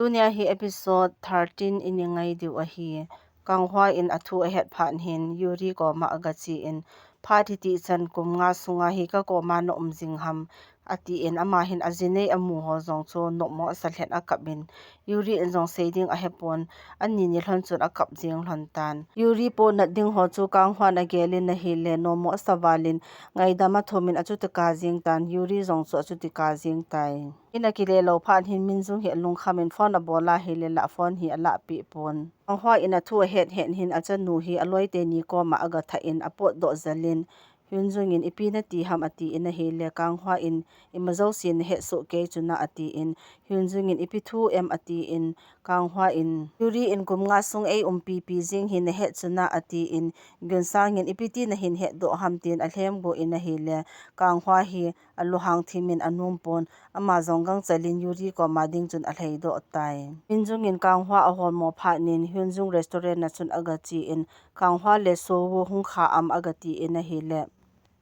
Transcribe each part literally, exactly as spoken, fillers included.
Tunia hi episode thirteen i ngai diu ahi. Kang Hwa in athu ahet phat hin Yuri koma aga che in, phat hiti chan kum nga sunga hi ka koma na um jing ham, ati in ama hin aji nei amu ho jong chu nopmo asa lheh in akap in, Yuri in jong sei ding ahepon, ani ni lhon chun akap jing lhon tan. Yuri ponat ding ho chu Kang Hwa in agel in ahile, nopmo asa val in ngaidam athum in achuti kap jing tan, Yuri jong chu achuti kap jing tai. In akile lou phat hin Min Jung hi alungkham in phone abol ahile, la phone hi alahpeh pon. Kang Hwa in athu ahet het hin achanu hi aloi teni koma aga that in apotdoh jel in, Hyun Jung in ipi nati ham ati in ahile, Kang Hwa in ima jouse nahet soh kei chu na ati in, Hyun Jung in ipi thu em ati in, Kang Hwa in Yuri in kum nga sung ei umpi pi jing hi nahet chu na ati in, Geun Sang in ipi ti nahin hetdoh ham tin alhem go in ahile, Kang Hwa hi alunghang thim in anom pon, ama jong gangchel in Yuri koma ding chun alhai doh tai. Min Jung in Kang Hwa ahol mo phat in Hyun Jung restaurant a chun aga che in, Kang Hwa le Seo Woo hung kha am aga ti in ahile,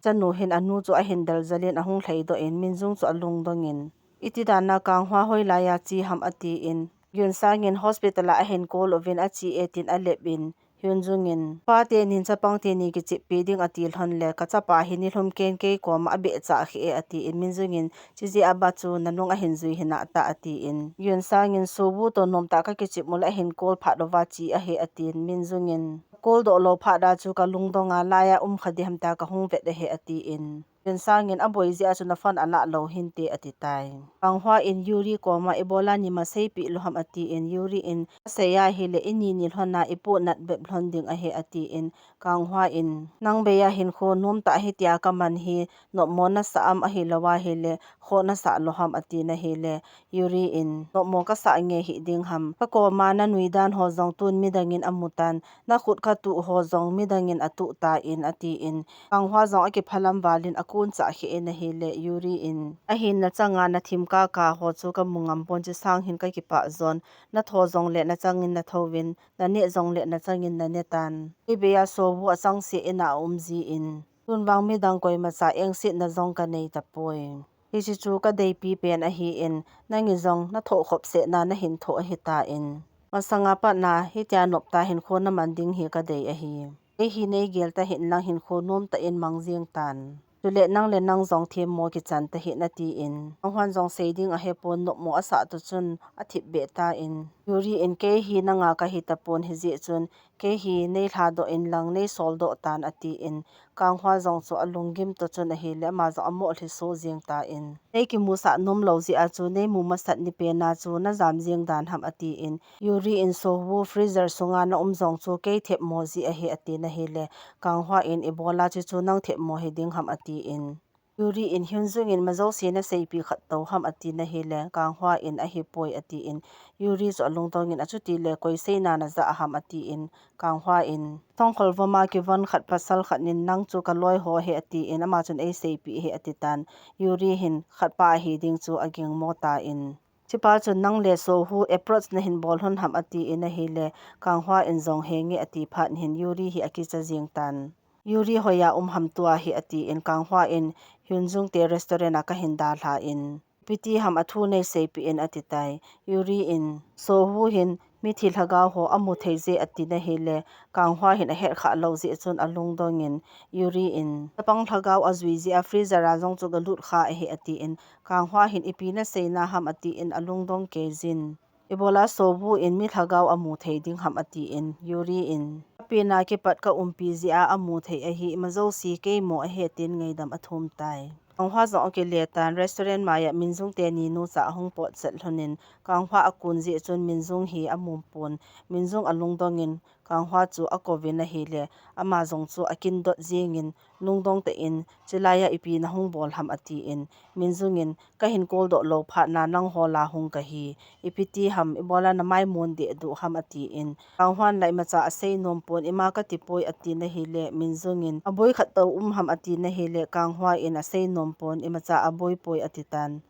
chanu hin anu chu ahin del jel in ahung lhai doh in, Min Jung chu alungdong in, iti dan a Kang Hwa hoilai a che ham ati in, Geun Sang in hospital a ahin call uvin ache e tin alep in, Hyun Jung in, pa teni chapang teni kichep pi ding ati lhon le, ka chapa hi nilhum ken kei koma abeh cha khi e ati in, Min Jung in, chi jeh a ba chu nanung ahin jui hinah ta ati in, Geun Sang in, Seo Woo toh nomtah a ka kichep mu le ahin call phat uva che ahi ati in, Min Jung in, call doh lou phat a chu ka lungdong a, lai a um kha diham tia ka hung vet ahi ati in, Geun Sang in aboi jeh a chu na phone alah lou hinte ati tai. Kang Hwa in Yuri koma ibola nima seipeh lou ham ati in, Yuri in asei ahile, ini ni lhon a iponat bep lhon ding ahi ati in, Kang Hwa in, nang bei a hinkho nomtah hitia ka man hi nopmo nasa am, ahilou ahile khoh nasa lou ham ati in ahile, Yuri in, nopmo kasa nge hiding ham, ka koma na nui dan ho jong tun midang in amu tan, na khut ka tuh ho jong midang in atuh tan ati in, Kang Hwa jong akiphalam val in akun cha khi in ahile, Yuri in, ahin na chang a na thim kaka ho chu ka mu ngam pon, chi sang hin ka kipah jon, na tho jong le na chang in na tho in, na neh jong le na chang in na ne tan. Kei bei a Seo Woo achang se in a um ji in, tun vang midang koima cha engsetna jong ka nei tapoi. Hiche chu ka deipi pen ahi in, nang in jong na thoh khop seh na na hin thoh ahi tan. Masang a pat na hitia noptah hinkho na man ding hi ka dei ahi. Kei hi nei gel ta hih in lang hinkho nomtah in mang jing tan. Chule nang le nang jong themmo kichan ta hih in ati in, Kang Hwa in jong sei ding ahepon, nopmo asah toh chun athip beh tan. Yuri in, kei hi nang a ka hi tapon, hijeh chun kei hi nei lhadoh in lang nei soldoh tan ati in, Kang Hwa jong chu alunggim toh chun ahile, ama jong amo lhiso jing tan. Nei kimusah nom lou jeh a chu, nei mu masat ni pen a chu na jam jing dan ham ati in, Yuri in, Seo Woo freezer sunga na um jong chu kei themmo jeh ahi ati in ahile, Kang Hwa in, ibola chu chu nang themmo hiding ham ati in, Yuri in, Hyun Jung in ima jouse na seipeh khat tou ham ati in ahile, Kang Hwa in, ahipoi ati in, Yuri chu alungdong in, achuti le koi seina na ja ham ati in, Kang Hwa in, thongkhol vom a kivon khat pasal khat in nang chu ka loi ho ahi ati in, ama chun ei seipeh ahi ati tan. Yuri hin khat pa ahi ding chu agingmo tan. Chupa chun nang le Seo Woo approach na hin bol lhon ham ati in ahile, Kang Hwa in jong henge ati phat in hin Yuri hi akicha jing tan. Yuri hoiya um ham tua hi ati in, Kang Hwa in Hyun Jung te restaurant a ka hin dalha in, ipi ti ham, athu nei seipeh in ati tai. Yuri in, Seo Woo hin mithi lhagao ho amu thei je ati in ahile, Kang Hwa hin ahet kha lou jeh chun alungdong in, Yuri in, chapang lhagao ajui jeh a freezer a jong chu ga lut kha ahi ati in, Kang Hwa hin ipi na seina ham ati in alungdong kei jin. Ibola Seo Woo in mi lhagao amu thei ding ham ati in, Yuri in, apen a kipat ka umpi jeh a amu thei ahi, ima jouse kei mo ahi tin ngaidam athum tai. Kang Hwa jong akile tan, restaurant mai a Min Jung teni nu cha ahung pot chet lhon in, Kang Hwa akun jeh chun Min Jung hi amu pon, Min Jung alungdong in, Kang Hwa chu akouvin ahile, ama jong chu akin dot jing in, lungdong tah in, chulai a ipi na hung bol ham ati in, Min Jung in, ka hin call doh lou phat na nang ho la hung kahi, ipi ti ham, ibola na mai mun deh duh ham ati in, Kang Hwa in la imacha asei nom pon, ima ka ti poi ati in ahile, Min Jung in, aboi khat tou um ham ati in ahile, Kang Hwa in asei nom pon, imacha aboi poi ati tan.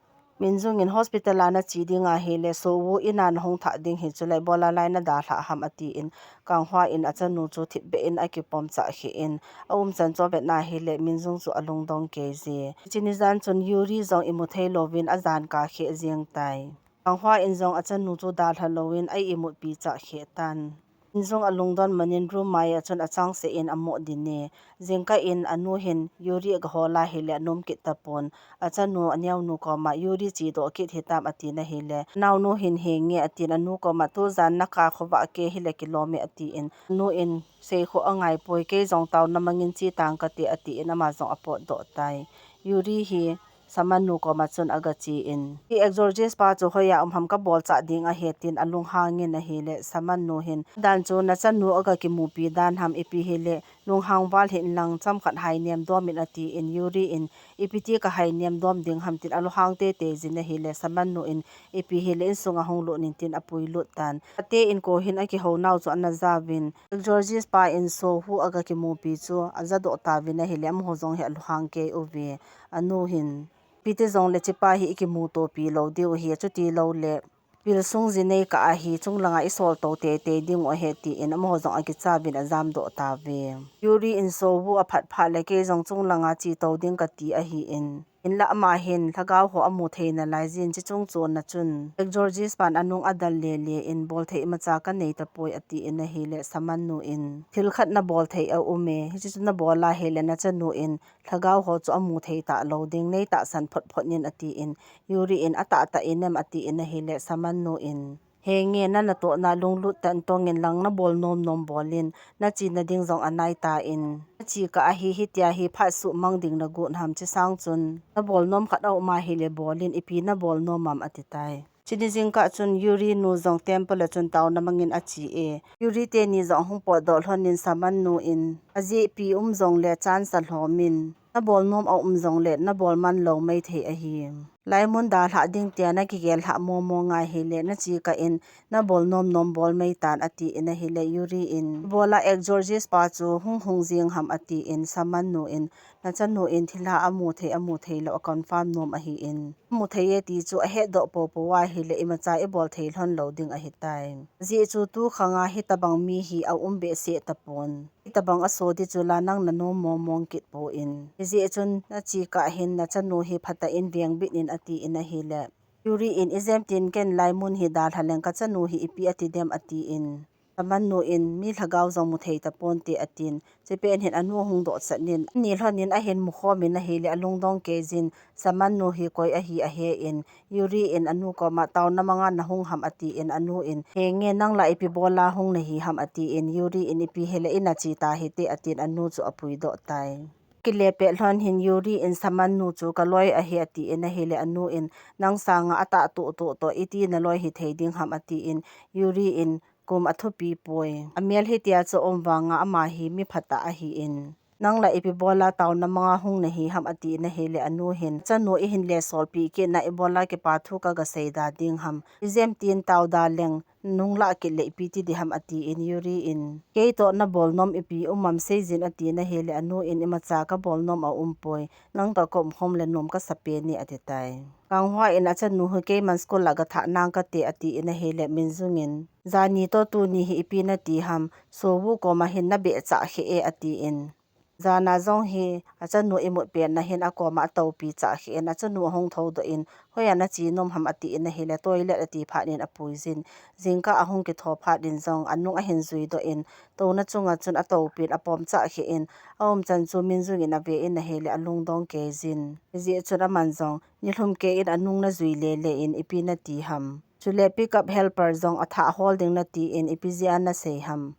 Min Jung in hospital a na che ding ahile, Seo Woo in a na hung thah ding hi chule ibola lai na dalha ham ati in, Kang Hwa in achanu chu thipbeh in akipom chah kheh in, aumchan chu avet na ahile, Min Jung chu alungdong kei je. Hiche ni jan chun Yuri jong imu thei louvin ajan kap kheh jeng tai. Kang Hwa in jong achanu chu dalha louvin a imutpi chah kheh tan. Min Jung alungdon manin room mai a chun achangseh in amoh din e. Jingkah in anu hin Yuri agahol ahile anom kit tapon. Achanu aneonu koma Yuri chedoh kit hitam atin ahile, anaonu hin henge atin anu koma tujan nakah khovah kei hile kilom e atin. Anu in seikhoh angaipoi, kei jong taona mangin che tang kate atin ama jong apotdoh tai. Yuri hi Shaman nu koma chun agache in, hi exorcist pa chu hoiya um ham kabol chah ding ahi tin alunghang in ahile, Shaman nu hin, dan chu nachanu agakimupi dan ham, ipi hile lunghang val hih in lang chomkhat hainem dom in atin, Yuri in, ipi ti kahainem dom ding ham tin alunghang teitei jin ahile, Shaman nu in, ipi hile insunga hung lut in tin apuilut tan. Aten kho hin akihou nau chu ana jaovin, exorcist pa in Seo Woo agakimupi chu ajadoh tauvin ahile, amaho jong hi alunghang kei uve. Anu hin, ipi ti jongle chepa hi ikimutopi lou diu ahi, chuti loule pil sung jinei kah a hi chunglanga isol tou teitei diu ahi, tin amaho jong akichaovin ajamdoh tauve. Yuri in Seo Woo aphat phat le kei jong chunglanga che tou ding kati ahin, hinlah ama hin lhagao ho amu thei nalai jin, chuche chung chon a chun exorcist pan anung adal lele in, bolthei imacha kanei tapoi atin ahile, Shaman nu in, thil khat nabol thei aum e, hiche chu nabol ahile nachanu in lhagao ho chu amu thei talou ding, nei tahsan phot phot in atin, Yuri in, atahtah inem atin ahile, Shaman nu in, henge, nanatohna lunglut tah in tong in lang, nabol nom nom bol in, nache nading jong anai tan, nache kah a hi hitia hi phat suhmang ding nagot ham, chesang chun nabol nom khat aum ahile bol in, ipi nabol nom ham ati tai. Chuni jingkah chun Yuri nu jong temple a chun taona mangin ache e. Yuri teni jong ahung potdoh lhon in Shaman nu in, ajehpi um jongle chance alhom in, nabol nom aum jongle nabol man lou maithei ahi. Laimun dalhah ding tia nakigel lhah momo ngai hile, nache kah in nabol nom nom bol mai tan atin ahile, Yuri in, ibola exorcist pa chu hung hung jing ham atin, Shaman nu in, nachanu in thilha amu thei, amu thei lou a confirm nom ahin, amu thei e ti chu ahetdoh popo ahile, imacha ibol thei lhon lou ding ahitai. Ajeh chu tukhanga hitobang mi hi aum behseh tapon. Hitobang aso di chu la nang nanom mong mong kit pon. Hijeh chun nache kah hin nachanu hi phatah in vengbit in atin ahile, Yuri in, ijemtin ken laimun hi dalha leng kachanu hi ipi ati dem atin. Shaman nu in, mi lhagao jong mu thei taponte atin. Chepet hin anu ahung dohsah in, ani lhon in ahin mukhom in ahile alungdong kei jin, Shaman nu hi koi ahi ahen, Yuri in anu koma taona manga nahung ham atin, anu in, henge, nang la ipi bola hung nahi ham atin, Yuri in, ipi hile ina che tahite atin, anu chu apuidoh tai. Kile pet lhon hin Yuri in, Shaman nu chu kaloi ahi atin ahile, anu in, nang sanga atah tuh tuh toh iti naloi hithei ding ham atin, Yuri in, kum athupi poi. Amel hitia chu aum vanga ama hi mi phatah ahin, nang la ipi bola taona manga hung nahi ham atin ahile, anu hin, chanu ihin lesolpeh kit na ibola kipa thu kaga seida ding ham. Ijemtin taoda leng nung lah kit le ipi ti ding ham atin, Yuri in, kei toh nabol nom ipi um am seijin atin ahile, anu in, imacha kabol nom aum poi. Nang toh kaum khom le nom kasa pen e ati tai. Kang Hwa in, achanu hi keiman school a gathah nang kate atin ahile, Min Jung in, jani toh tuni hi ipi nati ham, Seo Woo koma hin nabeh chah kheh e atin. Jana jong hi achanu imut petna hin akoma atoupi chah kheh in, achanu ahung thoudoh in, hoiya nache nom ham atin ahile, toilet ati phat in apui jin. Jingkah ahung kitho phat in jong anung ahin juidoh in, touna chunga chun atoupin apom chah kheh in, aumchan chu Min Jung in ave in ahile, alungdong kei jin. Hijeh chun aman jong, nilhum kei in anung najui lele in ipi nati ham. Chule pickup helper jong athah hol ding natin ipi jeh a nasei ham.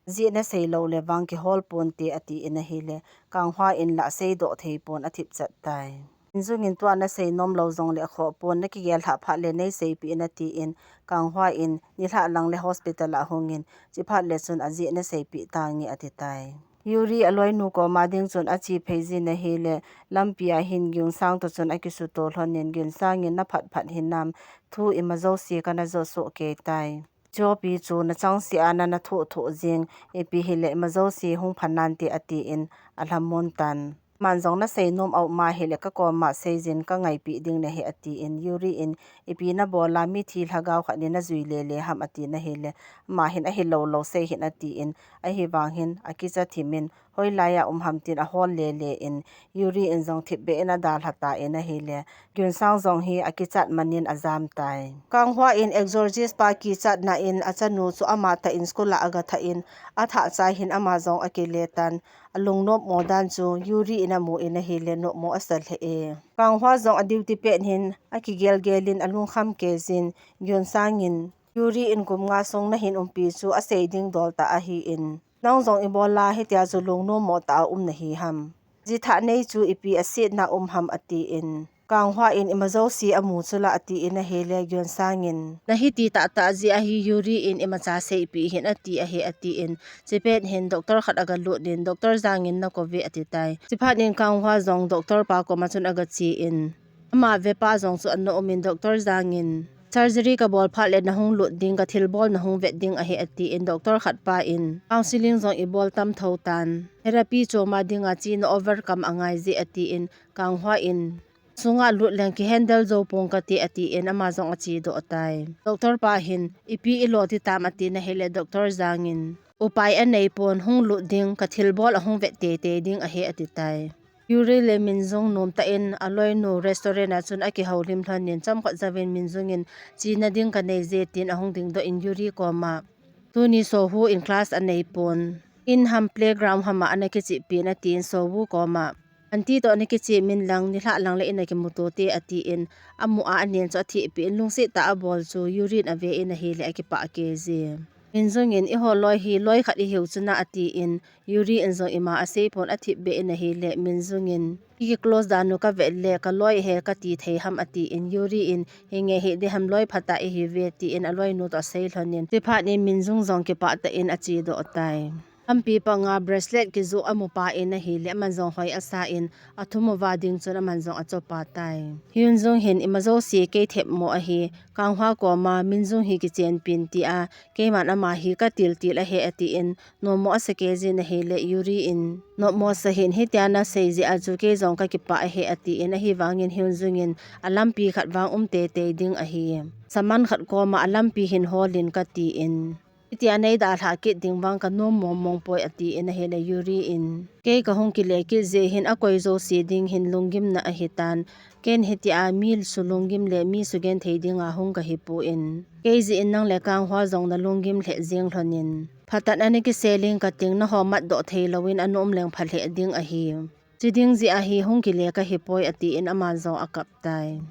Jeh nasei lou le vang kihol ponte atin ahile, Kang Hwa in la seidoh thei pon athipchat tai. Min Jung in, tua nasei nom lou jongle akhoh pon, nakigel lhah phat le neiseipeh in atin, Kang Hwa in, nilhah lang le hospital a hung in, chephat le chun ajeh naseipeh tange ati tai. Yuri aloinu koma ding chun ache phei jin ahile, lampi a hin Geun Sang toh chun akisuto lhon in, Geun Sang in, naphat phat hinam, thu ima jouse kana jo soh kei tai. Chopi chu nachangseh a nana thoh thoh jing, ipi hile ima jouse hung pha nante atin alhamon tan. Aman jong nasei nom aum ahile kakoma seijin, kangaipeh ding nahi atin, Yuri in, ipi nabola mithi lhagao khat in najui lele ham atin ahile, ama hin ahilou lou sei hih in atin, ahivang hin akicha thim in, hoilai a um ham tin ahol lele in, Yuri in jong thipbeh in adalha tan ahile, Gyun Sang jong hi akichat man in ajam tai. Kang Hwa in exorcist pa kichatna in achanu chu amatah in school a agathah in, athah chai hin ama jong akile tan, alung nopmo dan chu Yuri in amu in ahile nopmo asa lheh e. Kang Hwa jong aduty pet hin akigelgel in alungkham kei jin, Gyun Sang in, Yuri in kum nga sung nahin umpi chu asei ding dol tah ahin, nang jong ibola hitia chu lung nopmo tah a um nahi ham. Jithah nei chu ipi asetna um ham atin, Kang Hwa in ima jouse amu chu la atin ahile, Gyun Sang in, nahiti tahtah jeh ahi, Yuri in imacha seipeh hih in ati ahi atin, chupet hin doctor khat agalut in, Doctor Jang in nakou ve ati tai. Chuphat in Kang Hwa jong doctor pa koma chun agache in, ama vepa jong chu ana um in, Doctor Jang in, surgery kabol phat le nahung lut ding, kathilbol nahung vet ding ahi atin, doctor khat pa in, counseling jong ibol tam tho tan, therapy chom a dinga chena overcome angai je atin, Kang Hwa in, sunga lut leng kihandle jou pong kate atin, ama jong achedoh tai. Doctor pa hin, ipi ilo ti tam atin ahile, Doctor Jang in, upai anei pon, hung lut ding, kathilbol ahung vet teitei ding ahi ati tai. Yuri le Min Jung nomtah in aloinu restaurant a chun akihoulim lhon in, chomkhat jouvin Min Jung in, chena ding kanei je tin ahung dingdoh in Yuri koma, tuni Seo Woo in class anei pon, in ham playground ham a ana kichep pin atin Seo Woo koma, aunty toh ana kichep min lang, nilhah lang le in akimuto te atin, amu a anen chu athehpeh in, lungset tah a abol chu Yuri in ave in ahile akipah kei je. Min Jung in, iho loi hi loi khat ihiu chu na atin, Yuri in jong ima asei pon, athipbeh in ahile, Min Jung in, iki close dan u kavet le kaloi ahi kati thei ham atin, Yuri in, hinge hiding ham, loi phatah ihiuve tin aloinu toh asei lhon in, chuphat in Min Jung jong kipah tah in achedoh tai. Lampi panga bracelet kijoh amupa in ahile, aman jong hoi asa in, athum uva ding chun aman jong achopa tai. Hyun Jung hin, ima jouse kei themmo ahi, Kang Hwa koma Min Jung hi kichenpin tia, keiman ama hi katiltil ahi atin, nopmo asa kei jin ahile, Yuri in, nopmo sa hih in, hitia nasei jeh a chu kei jong kakipah ahi atin, ahivangin Hyun Jung in, alampi khat vang um teitei ding ahi. Shaman khat koma alampi hin hol in katin, hitia nei dalha kit ding vang kanom mongmong poi atin ahile, Yuri in, kei kahung kile kit jeh hin akoi jouse ding hin lunggimna ahitan, ken hitia mi sulunggim le mi sugenthei dinga hung kahipon, kei jeh in nang le Kang Hwa jong nalunggim lheh jeng lhon in, phatah a ana kisel in kating, nangho matdoh theilouvin ana um leng pha lheh ding ahi. Chiding jeh a hi hung kile kahipoi atin aman jong akap tai.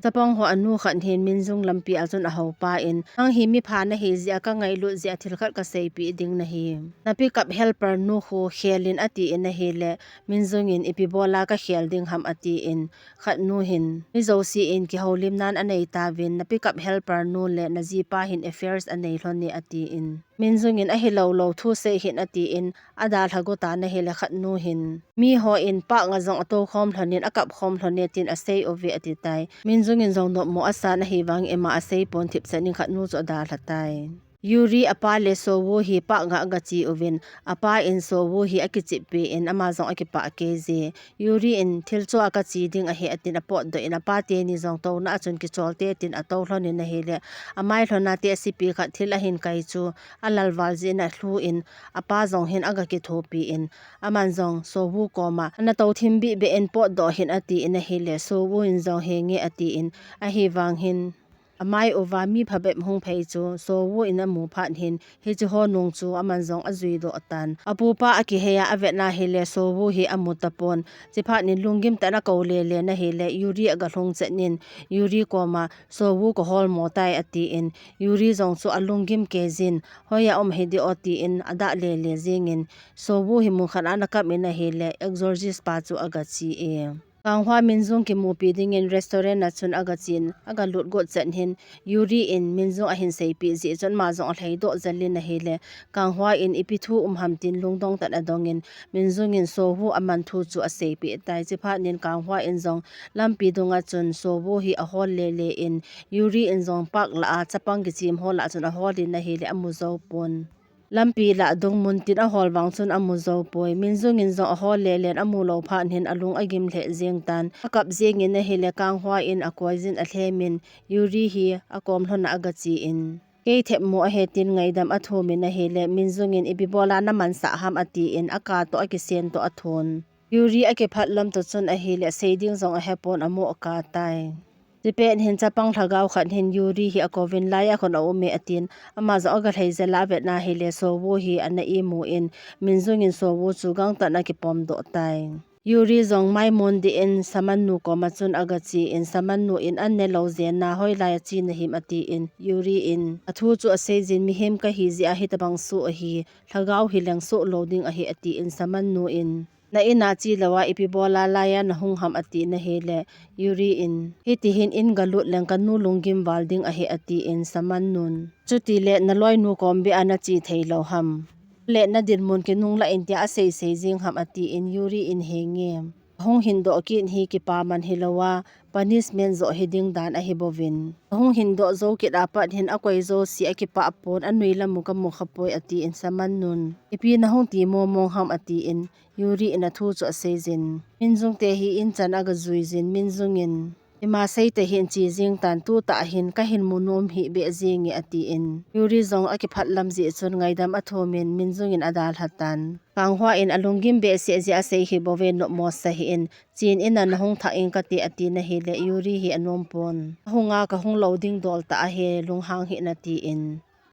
Chapang ho anu khat hin Min Jung lampi a chun ahoupa in, nang hi mipha nahi jeh a kangailut jeh a thil khat kaseipeh ding nahi. Na pickup helper nu khu khel in atin ahile, Min Jung in, ipi bola kakhel ding ham atin, khat nu hin, mi jouse in kihoulimnan anei tauvin, na pickup helper nu le najipa hin affairs anei lhon e atin, Min Jung in, ahilou lou thu sei hih in atin, adalha got tan ahile, khat nu hin, mihon park a jong atoukhom lhon in akapkhom lhon e tin asei uve ati tai. Min Jung in jong nopmo asan ahivangin ima asei pon, thipchet in khat nu chu adalha tai. Yuri apa le Seo Woo hi park a agache uvin, apa in Seo Woo hi akichep peh in ama jong akipah kei je. Yuri in, thil chu a kache ding ahi atin apotdoh in, apa teni jong touna a chun kichol te tin atou lhon in ahile, amai lhon a tehsepi khat thil ahin kai chu alal val jeh in alhu in, apa jong hin aga kithopi in, aman jong Seo Woo koma, ana tou thim bih beh in potdoh hih in atin ahile, Seo Woo in jong henge atin, ahivang hin, amai uva mi phabep hung phei chu Seo Woo in amu phat hin, hiche ho nung chu aman jong ajui doh tan. Apupa akihei a avet na ahile, Seo Woo hi amu tapon. Chuphat in lunggim tah in akou lele na ahile, Yuri aga lhung chet in, Yuri koma, Seo Woo kahol mo tai atin, Yuri jong chu alunggim kei jin, hoiya um hiding o tin adah lele jeng in, Seo Woo hi mun khat a ana kap in ahile, exorcist pa chu aga che e. Kang Hwa Min Jung kimupi dingin restaurant a chun aga chen, aga lut got chet hin, Yuri in Min Jung ahin seipeh jeh chun ama jong alhai doh jel in ahile, Kang Hwa in ipi thu um ham tin lungdong tah in adong in, Min Jung in Seo Woo aman thu chu aseipeh tai. Chuphat in Kang Hwa in jong lampi dung a chun Seo Woo hi ahol lele in, Yuri in jong park lah a chapang kichem ho lah a chun ahol in ahile amu jou pon. Lampi lah dung mun tin ahol vang chun amu jou poi. Min Jung in jong ahol lele in amu lou phat hin alung agim lheh jeng tan. Akap jeng in ahile Kang Hwa in akoi jin alhem in Yuri hi akom lhon a aga che in, Kei themmo ahi tin ngaidam athum in ahile, Minjung in ipi bola namansah ham atin, aka toh akisen toh athon. Yuri akiphat lam toh chun ahile, seiding jong ahepon amu akatai. Chipet hin chapang lhagao khat hin Yuri hi akouvin, laiya khun aume atin, ama jong agalhai jela avetna ahile, Seowoo hi ana imu in, Minjung in Seowoo chu gangtah in akipom doh tai. Yuri jong maimon dih in Shaman nu koma chun agache in, Shaman nu in an nelou jeh a hoilai ache nahim atin, Yuri in athu chu aseijin, mihem kahi jeh a hitabang soh ahi, lhagao hileng soh lou ding ahi atin, Shaman nu in na in a chelou a ipi bola laiya nahung ham atin ahile, Yuri in hiti hin in galut leng kanu lunggim val ding ahi atin, Shaman nun chutile naloinu kom beh a nache theilou ham. Le nadinmun kinunglah in tia asei sei jing ham atin Yuri in henge. Hung hindoh kit hi kipaman hilou a, punishment joh hiding dan ahi bouvin. Hung hindoh jou kit apat hin akoi jouse akipah pon, anui lam u kamu khapoi atin Shaman nun. Ipi nahung ti mong mong ham atin Yuri in athu chu aseijin. Minjung te hi in chan agajuijin, Minjung in ima sei tahih in che jing tan, tutah hin kahin mu nom hih beh jenge atin. Yuri jong akiphat lam jeh chun ngaidam athum in Minjung in adalha tan. Kang Hwa in alunggim behseh jeh a asei hi bouve, nopmo sa hih in, chen in a nahung thah ing kate atin ahile Yuri hi anom pon. Ahung a kahung lou ding dol tah ahi, lunghang hih in atin.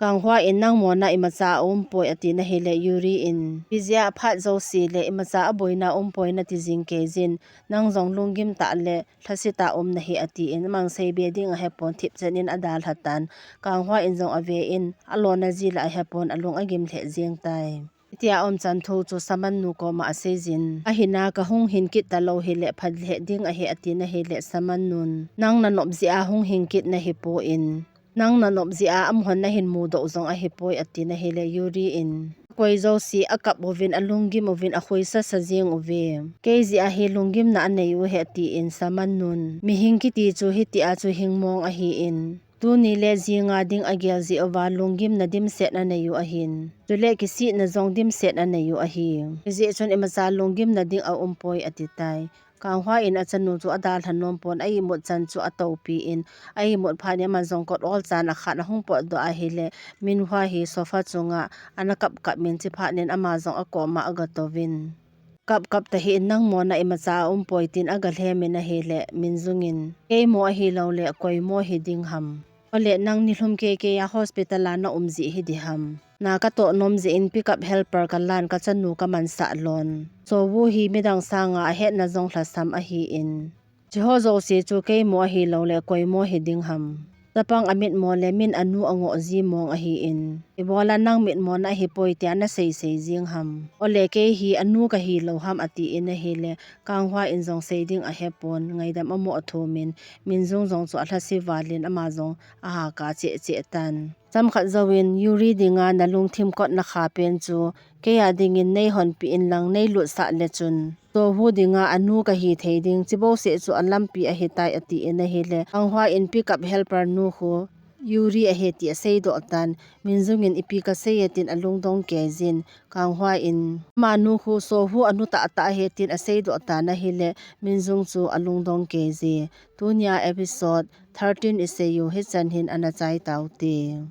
Kang Hwa in nang mona imacha aumpoi atin ahile Yuri in, ipi jeh a phat jouse le imacha aboina aumpoi nati jing kei jin, nang jong lunggim tah le lhasetah a um nahi atin, amang sei be ding ahepon, thipchen in adalha tan. Kang Hwa in jong ave in, alona jeh la ahepon, alung agim lheh jeng tai. Hitia aum chan thu chu Shaman nu koma aseijin, ahin a kahung hin kit talou hile phat lheh ding ahi atin ahile Shaman nun, nang nanop jeh a hung hin kit nahipon, nang nanop jeh a amahon nahin mudoh jong ahipoi atin ahile Yuri in, akoi jouse akap uvin, alunggim uvin, akhoisa sa jing uve. Kei jeh a hi lunggimna anei u ahi atin Shaman nun, mihem kiti chu hitia chu hing mong ahin, tuni le jinga ding agel jeh uva lunggimna dimset anei u ahin, chule kisihna jong dimset anei u ahi. Hijeh chun imacha lunggimna ding aumpoi ati tai. Kang Hwa in achanu chu adalha nom pon, a-imut chan chu atoupi in, a-imut phat in aman jong kot ol chan akhan ahung potdoh ahile, Min Hwa hi sofa chunga ana kap kap in, chuphat in ama jong akoma agatouvin, kap kap tahih in nang mona imacha aumpoi tin agalhem in ahile, Minjung in, kei mo ahilou le koi mo hiding ham? Ole nang nilhum kei kei a hospital a naum jeh hiding ham? Na katoh nom jeh in pickup helper kalan kachanu kamansah lon. Seowoo hi midang sanga ahetna jong lhasam ahin, chuho jouse chu kei mo ahilou le koi mo hiding ham? Chapang amit mo le min anu angoh ji mong ahin, ibola nang mitmona ahipoi tia nasei sei jing ham? Ole kei hi anu kahilou ham atin ahile, Kang Hwa in jong sei ding ahepon, ngaidam amu athum in, Minjung jong chu alhase val in ama jong ahaka cheh cheh tan. Chomkhat jouvin, Yuri dinga nalungthim kot nakha pen chu, kei a dingin neihonpeh inlang neilutsah le chun, Seowoo dinga anu kahi thei ding, chubouseh chu alampi ahitai atin ahile, Kang Hwa in pickup helper nu khu Yuri ahi ti aseidoh tan, Minjung in ipi kasei e tin alungdong kei jin, Kang Hwa in, amanu khu Seowoo anu tahtah ahi tin aseidoh tan ahile, Minjung chu alungdong kei ji. Tunia episode thirteen isei u hichan hin ana chai taute.